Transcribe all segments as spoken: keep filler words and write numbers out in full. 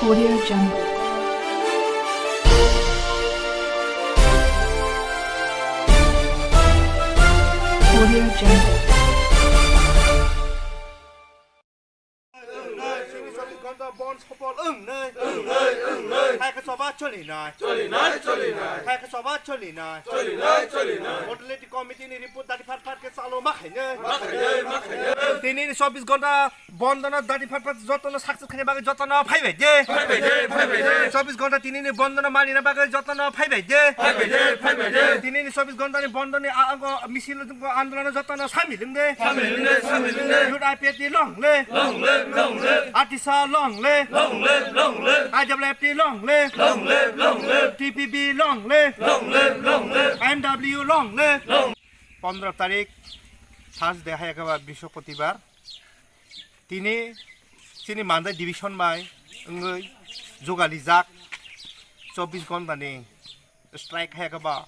Audio Jungle. Audio Jungle. Chini chobbish ghonta bondh sophol wngnai. Wngnai, wngnai. Hai khe choba cholinai. Cholinai, cholinai. Hai khe choba cholinai. Cholinai, cholinai. Modality committee ni report dati phat phat khe chalo ma khainai. Ma khainai, ma khainai. Tini ni chobbish ghonta bondh no dati phat phat jotono success khaina bagwi jotono phaibai de. Phaibai de, phaibai de. Chobbish ghonta tini ni bondh no manina bagwi jotono phaibai de. Phaibai de, phaibai de. Tini ni chobbish ghonta ni bondh ni a-, ango misil andolon jotono samil wng de. Samil wng de, samil wng de. Youth I P F T long live. Long live, long live. Atisa long live. Long live, long live. I W F T long live. Long live, long live. T P B long live. Long live, long live. I M W long live. Long. Pondro tarik Thursday hai khe ba Brihospatibar. Tini chini Mandai division bai wngwi jugalijak chobbish ghonta ni strike hai khe ba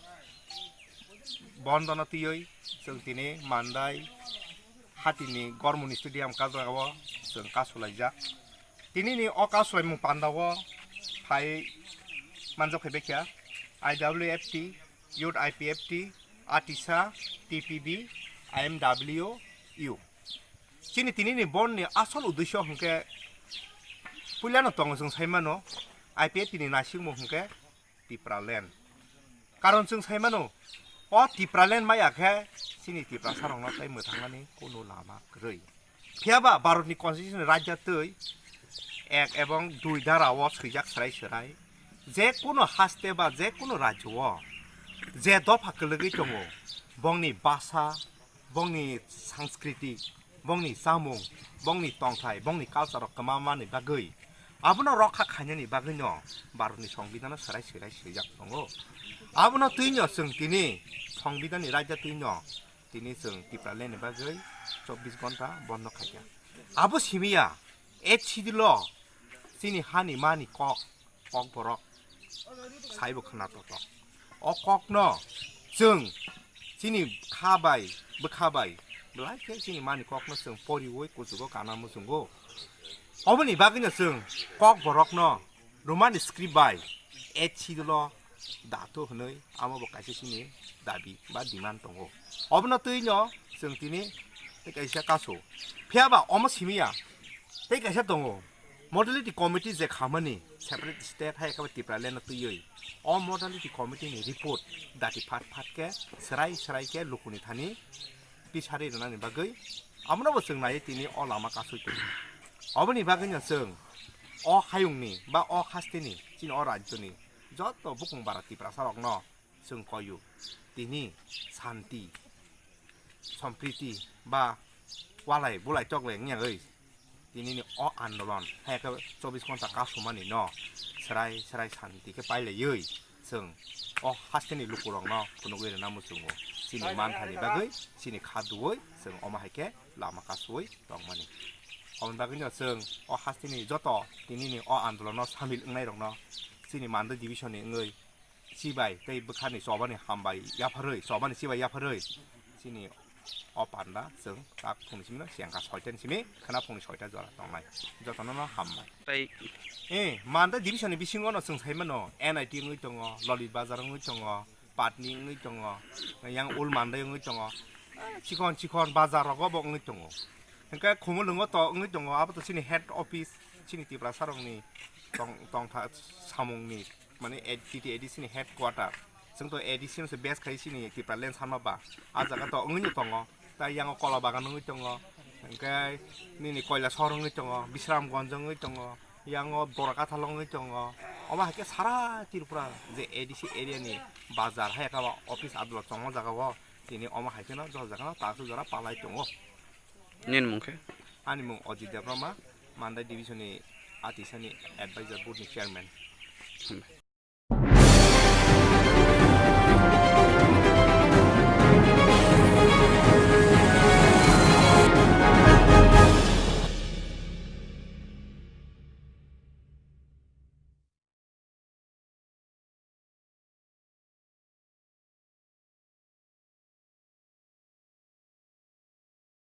bondh no twiwi chwng tini Mandai hatini Gormoni stadium kajagao chwng kasulaijak. Tini ni o kasulaimung panda o phai manjak phai baikha I W F T, Youth I P F T, Atisa, T P B, I M W U. Chini tini ni bondh ni asol uddesho hwnkhe puilano tongo chwng sai mano I P F T ni naisingmung hwnkhe Tipraland. Karon chwng sai mano, o Tipraland maya khe chini Tiprasa rokno tei mwthangnani kunu lama kwrwi. Phiyaba Bharatni Constitution ni raida twi ek ebong dui dara o swijak swrai swrai je kunu haste ba je kunu rajyo o je dopha kwlwgwi tongo, bongni basa, bongni sanskriti, bongni chamung, bongni tongthai, bongni culture rok kwma mani bagwi abono rokha khainani bagwino Bharatni Songbidhano swrai swrai swijak tongo. Abono twino chwng tini Songbidhanni raida twino tini chwng Tipraland ni bagwi chobbish ghonta bondh khaikha. Abo simiya, eighth schedule o chini hani mani kok, kok borok saibo khna toto. O kokno chwng chini kha bai, bwkha bai, belai khe chini mani kokno chwng poriwi kuchugo kana muchungo. Oboni bagwino chwng kok borokno Romani script bai eighth schedule o dato hwnwi amo bo kaisa chini dabi ba demand tongo. Obono twino chwng tini tei kaisa kasu. Phiyaba omo simiya tei kaisa tongo. Modality committee je khamani separate state hai khe Tipraland no twiwi o modality committee ni report dati phat phat khe swrai swrai khe lukuni thani tisari rwnani bagwi abono bo chwng naiwi tini o lama kasui tongo. Oboni bagwino chwng o hayungni ba o hasteni chini o rajyoni joto bukung bara Tiprasa rokno chwng koyu tini santi, sompriti ba walai bulai toklai wngya oi. Tinini o andolon hai khe chobbish ghonta kasumani no swrai swrai santi khe pailaiwi chwng o hasteni lukurokno phunugwi rwna muchungo. Chini manthani bagwi, chini kha duwi chwng omo hai khe lama kasui tongmani. Oboni bagwino chwng o hasteni joto tinini o andolono samil wngnairokno chini Mandai division ni wngwi chibai tei bwkhani chobani hambai yapharwi, chobani chibai yapharwi chini o panda chwng tak phungni simi no sengkha soita ni simi khwna phungni soita jora tongnai. Jotono no hambai. Tei eh, Mandai division ni bisingo no chwng sai mano N I T wngwi tongo, Lolit Bazar wngwi tongo, Patni wngwi tongo, yang Ul Mandai wngwi tongo, eh, chikon chikon bazar rogo bo wngwi tongo. Hwnkhe Khumulwngo to wngwi tongo, abo to chini head office, chini Tiprasa rokni tong, tongtha samungni mane A D, T T A D C ni headquarter. Chwng to A D C no se base khai chini Tipraland sanma ba. A jaga to wngwi no tongo. Tai yango Kola Bagan wngwi tongo. Hwnkhe nini Koila Sohor wngwi tongo, Bisramganj wngwi tongo, yango Borakathal wngwi tongo. Omo hai khe sara Tripura je A D C area ni bazar hai khe ba office adolot chongma jaga o tini omo hai kheno jora jaga no ta aswk jora palai tongo. Nini mung khe? Ani mung Ajit Debbarma, Mandai division ni Atisani advisor board ni chairman. Hambai.